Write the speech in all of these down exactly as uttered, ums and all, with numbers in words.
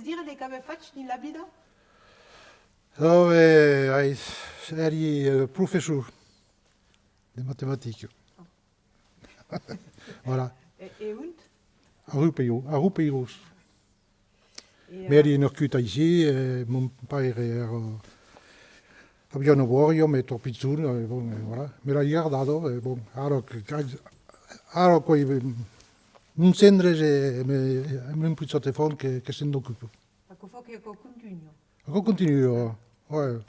Dire de qu'avètz fach dins la vida? Oh, eh, ai, èri, eh, professor de matematica. Voilà. E, e ont? A Riupeirós, a Riupeirós. E, eh, mèri nascut aicí, e mon paire èra, aviá una bòria, mès tròp pichona, e bon, e voilà. Me l'ai gardada, e bon, ara que, que, ara qu'ai, eh, mon gendre e, e, e mon pichòt enfant que, que se'n ocupa. Aquò fa que aquò contunha. Aquò contunha, ouais.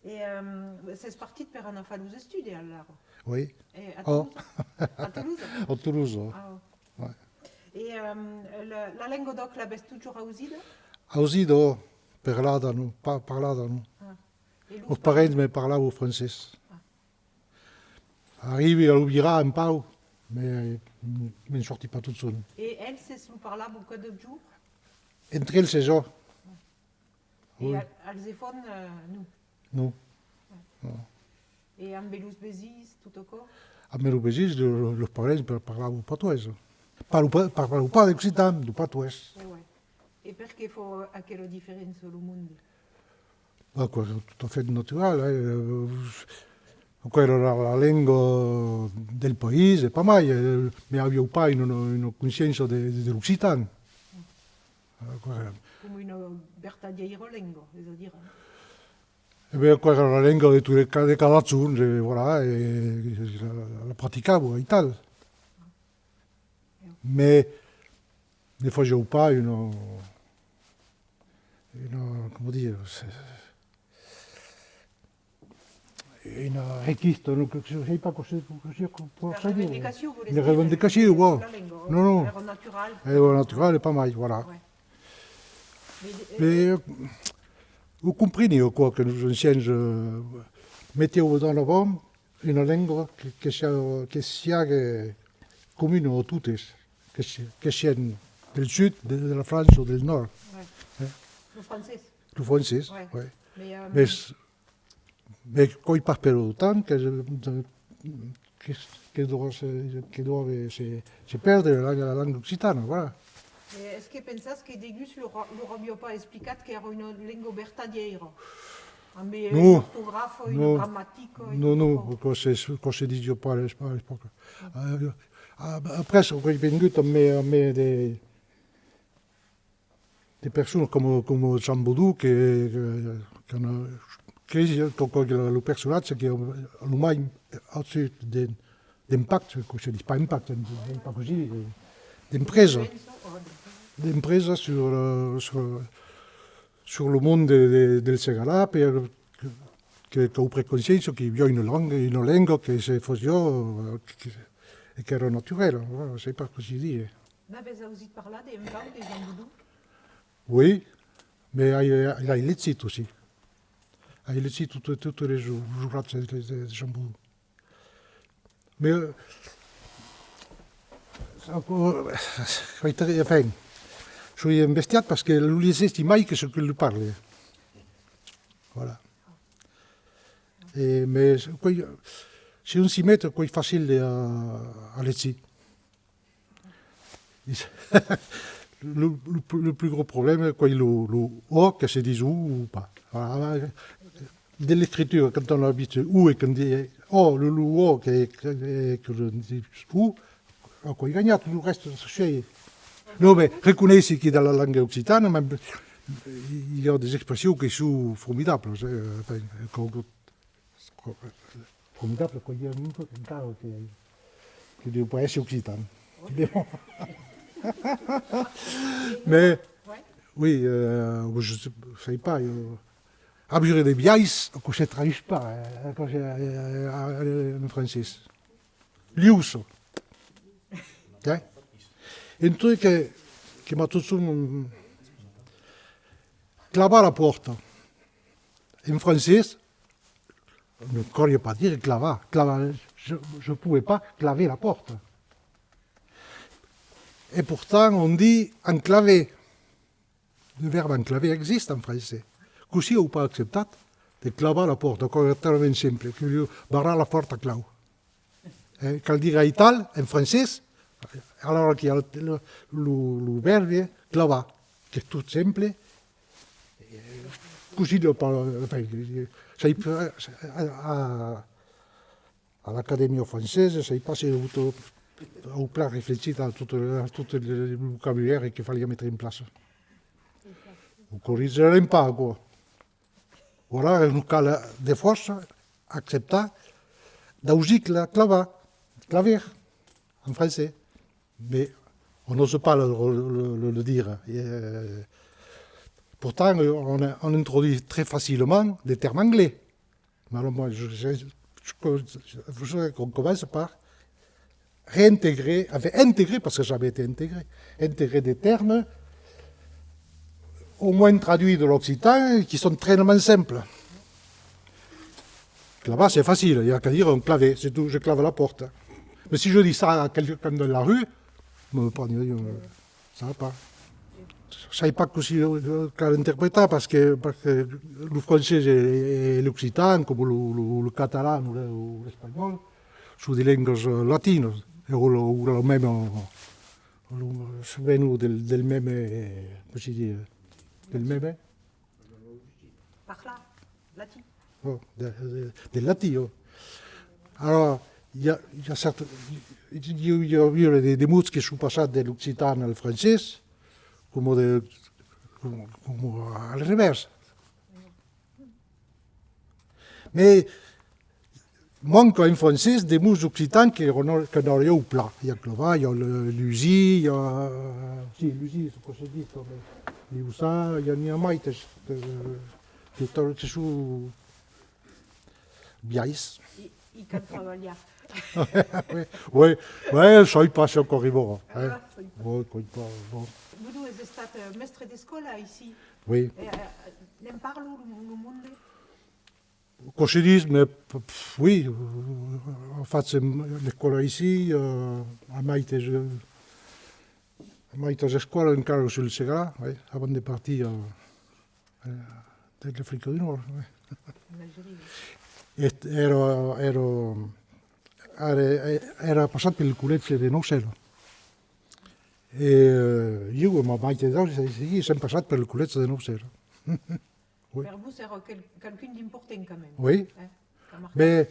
E, ehm, sètz partit per anar far los estudis, alara? Oui. E a Tolosa? A Tolosa? A Tolosa. Ah, oh. Ouais. E, ehm, la, la lenga d'òc l'avètz totjorn ausida? Ausida, parlada, non, pas parlada, non. Ah. E los parents me parlavan francés. Ah. Arribi a lo virar un pauc, mès me'n sòrti pas totjorn. E elses lo parlavan cada jorn? Entre elses, òc. E oui. A, als enfants, eh, non? Non. Non. E ambe los vesins, tot aquò? Ambe los vesins, lo, los parents par-, parlavan patoès. Parlan pas, parlan pas d'occitan, de patoès. E ouais. E perqué fa aquela diferéncia, lo monde? Aquò èra tot a fait natural, eh. Aquò èra la, la lenga del país, e pas mai, eh, mès avián pas una, una consciéncia de, de, de l'occitan. Aquò èra... Coma una vertadièira lenga, es a dire. E ben, aquò èra la lenga de tot, de ca-, de cada jorn, e voilà, e la, la, la practicavan, aital. Mès ne fasián pas una, una, coma dire, se, una requista, non, que, que sai pas cossí, cossí, cossí dire. Una revendicacion, volètz dire. Una revendicacion, bon. Non, non. Èra natural. Èra natural e pas mai, voilà. Ouais. Mès, eh, mès, eh, o compreni, aquò que los ancians, eh, metián en avant, una lenga que, que sia, que siague comuna a totes, que si-, que sian del sud, de, de la França o del nòrd. Ouais. Eh? Lo francés. Lo francés, ouais. Ouais. Mès, euh, mès, mès qu'es pas per autant que, que, que dòva se, que dòva se, se pèrdre la, la lenga occitana, voilà. E es que pensatz que degús lor, lor aviá pas explicat qu'èra una lenga vertadièira? Ambe, eh, non, una ortografa, una, non, gramatica e non, tot non, aquò. Aquò se, aquò se disiá pas a l'es-, a l'epòca. Eh, a-, après, aquò es vengut ambe, ambe de, de personas coma, coma Jean Bodon, que, que, que, que, que, que lo personatge que a lo mai agut de, d'impacte, que se ditz pas impacte, pas cossí, eh, d'empresa, d'empresa sur, eh, sur, sur lo mond de, de, del Segalar, per que, que, qu'an pres consciéncia que i aviá una lenga, una lenga que se fasiá, eh, que, e qu'èra naturala, voilà, sai pas cossí dire. N'avètz ausit parlar de, un pauc de Jean Bodon? Oui, mès ai, l'ai legit aussi. Ai legit tot, totes los, los oratges de, de, de Jean Bodon. Mès, euh, aquò, enfin, soi embestiat parce que lo legèssi mai que çò que lo parli. Voilà. E, mès, quò, se un s'i met, quò es facil de, a, a legir. Lo, lo, lo plus gros problème, quò es lo, lo o que se ditz o o pas. Voilà. De l'escritura, quand on a dit o e qu'on dit o, lo, lo o que, que, que lo ditz o, aquò es ganhat, lo rèsta, se suèi. Non, mès reconeissi que dins la lenga occitana, mème, i a des expressions que son formidables, eh, enfin, que, que, Formidable, quò i a un mot encara que, que deu pas èsser occitan. Mès bon. Mès, oui, euh, je sais, sai pas, euh, aviure de biais, aquò se traduís pas, eh, aquò, eh, eh, en francés. Liuça. Eh? Un truc que, que m'a totjorn clavat a la pòrta. En francés, ne caliá pas dire clavar. Clavar, je, je pouvais pas claver la porte. Et pourtant, on dit enclaver. Le verbe enclaver existe en français. Cossí an pas acceptat de clavar la pòrta? Aquò èra talament simple, que voliá barrar la pòrta a clau. Eh, cal dire aital, en francés, alara qu'i a lo, lo, lo vèrbe clavar, de tot simple. Eh, cossí lo parla, enfin, eh, sai pas, a, a, a l'Acadèmia francesa, sai pas se au, au plan reflechit a tot, a tot le vocabulari que faliá metre en plaça. Lo corrigerem pas, aquò. Voilà, nos cal de fòrça acceptar d'ausir cla-, clavar, claver, en francés. Mais on n'ose pas le, le, le, le dire. Et, euh, pourtant, on, on introduit très facilement des termes anglais. Mais alors, moi, je, je, je, je, je voudrais qu'on commence par réintégrer, enfin, intégrer, parce que ça avait été intégré, intégrer des termes, au moins traduits de l'occitan, qui sont tellement simples. Clavar, c'est facile, il n'y a qu'à dire un clavet, c'est tout, je clave la porte. Mais si je dis ça à quelqu'un dans la rue, me prend, euh, ça va pas. Sai pas cossí, euh, cal interpretar, parce que, parce que lo francés e, e l'occitan, coma lo, lo, lo catalan o le, o l'espanhòl, son de lengas, euh, latinas, e o lo, o lo mème, o, o lo, se venon del, del mème, cossí dire, del mème? Parlar latin. Oh, de, de, de latin, oh. Alors, il y a, il y a certains, il y a, il y a eu des, des mots qui sont passés de l'occitan al francés, comme de, comme, comme à l'inverse. Mais manca en francés de mots occitans que n'auriá, que n'auriá plan. Il y a clavar, il y a le, l'usir, il y a, si, l'usir, c'est quoi, c'est dit, mais, l'usar, il y a, n'i a maites, euh, que, que son biais. I, i cal trabalhar. Oui, oui, oui, sai pas se aquò arribarà, eh. Ah, sai pas. Oui, sai pas, bon. Vos es estat, euh, mèstre d'escòla aicí? Oui. E, euh, ne'n parla lo, lo monde? Cossí dire, mais, p-, p-, oui, euh, ai fach l'escòla aicí, euh, a maites, euh, a maites escòlas encara sul Segalar, oui, avant de partir, euh, euh, de l'Africa du Nòrd, oui. En Algeria. E èra, èra, èra, èra passat pel collègi de Naucèla. E, euh, ieu, ma maites d'ans, sèm passats pel collègi de Naucèla. Oui. Per vos èra quel-, qualqu'un d'important, quand même. Oui. Eh, qu'a marcat. Mais,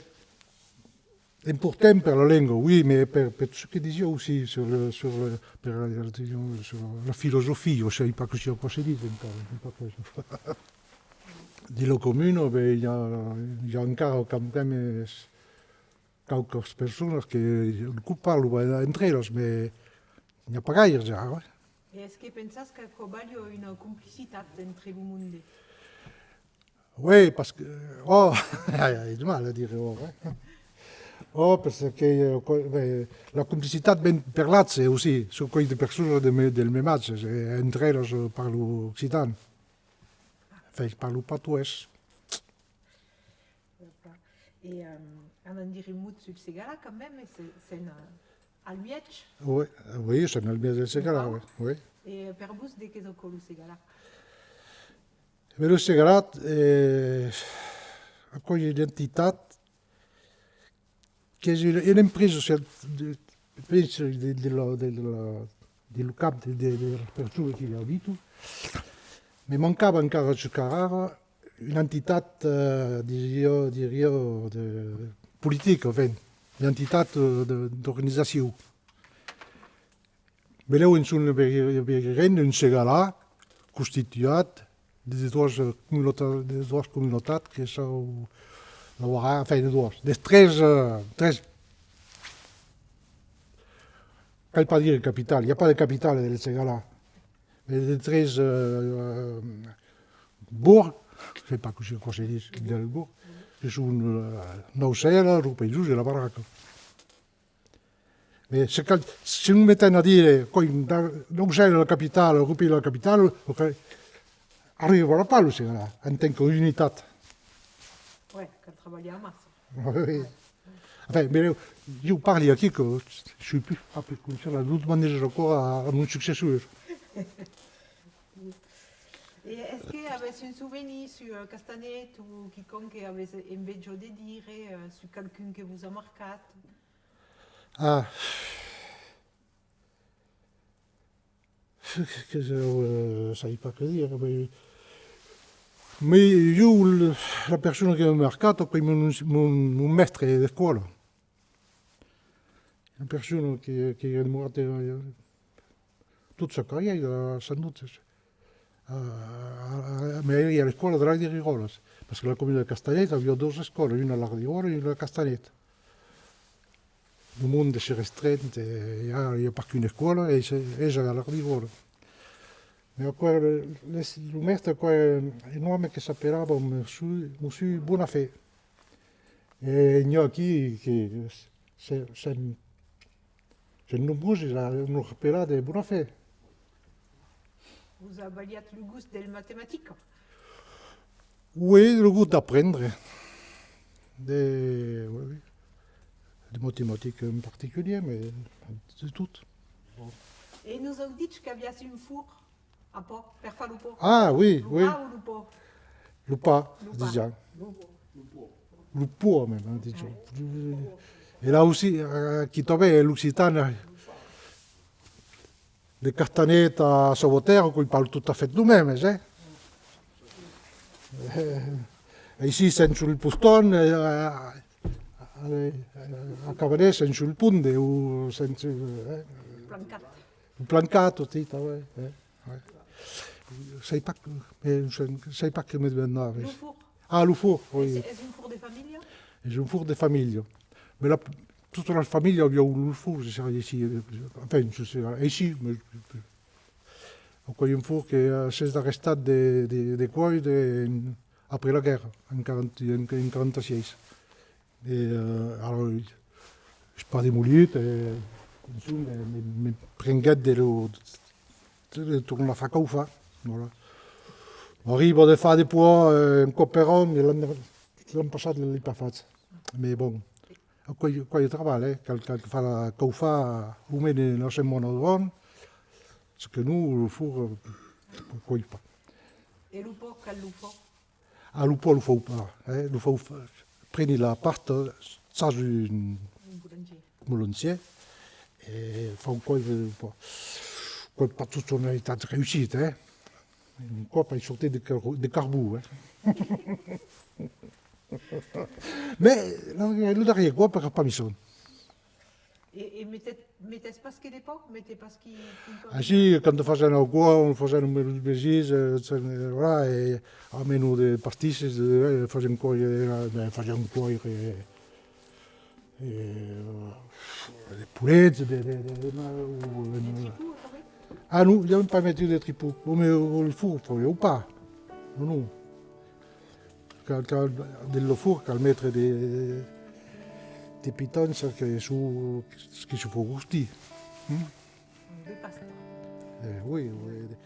important per la lenga, oui, mais per, per ce que disiá aussi sur le, sur le, per la, sur la filosofia, o sai pas cossí aquò se ditz encara, je sais pas quoi. Dins la comuna, ben, i a, i a encara quand même qualques personas que, un còp parlan entre elas, mais n'i a pas gaire ja, eh. E es que pensas qu'aquò balha una complicitat entre lo monde? Oui, parce que, oh, ai de mal a dire, oh, eh. Oh, parce que, euh, co-, ben, la complicitat ven per l'atge aussi, son quei de personas de me-, del mème atge, e entre elas, euh, parlan occitan. Enfin, parlan patoès. E, euh, anam dire un mot sul Segalar, quand même, e se-, sèm, euh, al mièg. Oui, oui, sèm al mièg del Segalar, oui, oui. E per vos, de qu'es aquò lo Segalar? E ben, lo Segalar, eh, aquò es una entitat qu'es una, una empresa, o sigui, de, de, de, de la, de, de la, de lo cap de, de, de las personas que i abitan, me mancava encara jusqu'a ara una entitat, eh, diriá, diriá, de politica, enfin, una entitat, eh, de, d'organizacion. Belèu en son, ve-, veirem un Segalar constituat de doas, eh, comunauta-, de doas comunautats que son, enfin, de doas, de tres, eh, tres, cal pas dire capitala, i a pas de capitala del Segalar, mas de tres, eh, borgs, sai pas cossí, cossí se ditz, del borg, que son, eh, Naucèla, Riupeirós e La Barraca. Mas se cal, se nos metèm a dire, quò, Naucèla la capitala, Riupeirós la capitala, o que arribarà pas lo Segalar en tant qu'unitat. Ouais, cal trabalhar amassa. Oui. Enfin, mas ieu parli aquí que soi pus, pas pus conscient, lo demandatz aquò a, a mon successor. E es que avètz un sovenir sus, eh, Castanet o quicòm que avètz enveja de dire, eh, sus qualqu'un que vos a marcat? Ah. Que, que, eh, sai pas que dire, mais, mais ieu, le, la persona que m'a marcat, aquò's mon, mon, mon mèstre d'escòla. Una persona que, que èra demorat, eh, tota sa carrièra a Sant Auge. A, a, a, mès èra a l'escòla de Lac de Rigolas, parce que la comuna de Castanèt aviá doas escòlas, una a Lac de Rigolas e una a Castanèt. Lo monde se restrent, e ara i a pas qu'una escòla, e se, es a Lac de Rigolas. Mès aquò, le, le, lo mèstre, aquò, un òme que s'apelava Mossur, Mossur Bonafè. E n'i a aquí que se, se, se nombroses a nos apelar de Bonafè. Vos a balhat lo gust del matematica? Oui, lo gust d'aprendre. De, oui, oui. De matematica en particulièr, mès de tot. E nos an dich qu'aviás un forn. A pan, per far lo pan. Ah, oui, oui. Lo pan o lo pan? Lo pan, lo pan, disiam. Lo pan. Lo pan, mèma, disiam. E là aussi, eh, aquí tanben, l'occitan, eh, de Castanèt a Sauvatèrra, aquò's pas tot a fèt lo mèmes, eh? Eh, aicí, sèm sul poston, eh, a, a, a Cabanès, sèm sul ponde, o sèm sul, eh? Plancat. Plancat, aussi, tanben, eh? Ouais. Sai pas que, eh, sai pas que me demandaves. Lo forn. Ah, lo forn, oui. Es, es un forn de familha? Es un forn de familha. Mès la, tota la familha aviá lo forn, se serà aicí, eh, enfin, se serà aicí, mès, aquò's un forn que, eh, s'es arrestat de, de, de còire, de, après la guèrra, en quaranta, en, en quaranta-sièis. E, eh, alors, es pas demolit, e, en soma, me, me, me prenguèt de lo, de, de tornar far caufar, voilà. M'arriba de far de pois, eh, un còp per an, e l'an, l'an passat l'ai pas fach. Mès bon, aquò's, aquò's de trabalh, eh, cal, cal far caufar au mens una setmana davant, çò que non, lo forn, eh, aquò's pas. E lo pan, cal lo far? Ah, lo pan, lo fau pas, eh, lo fau fa-, preni la pasta, chas un boulanger, e fau còire lo pan. Aquò's pas tota una aitat reüssit, eh. Un còp ai sortit de car-, de carbon, eh. Mès lo, lo darrièr còp èra pas mison. E, e metètz, metètz pas que de pan? Metètz pas qui, qui... Ah si, quand fasèm aquò, o fasèm los vesins, eh, voilà, e ameno de pastisses, eh, fasèm còire, eh, ben, fasèm còire, eh, eh, de polets, de, de, de, de, o, eh, de tripon, tanben? Ah non, i aviam pas metut de tripon, o, mès, o, lo forn, fau pas, non, non. Cal, cal, dins lo forn, cal metre de, de pitanças que son, que se fan rostir. Mm? De pasta. Eh, oui, oui.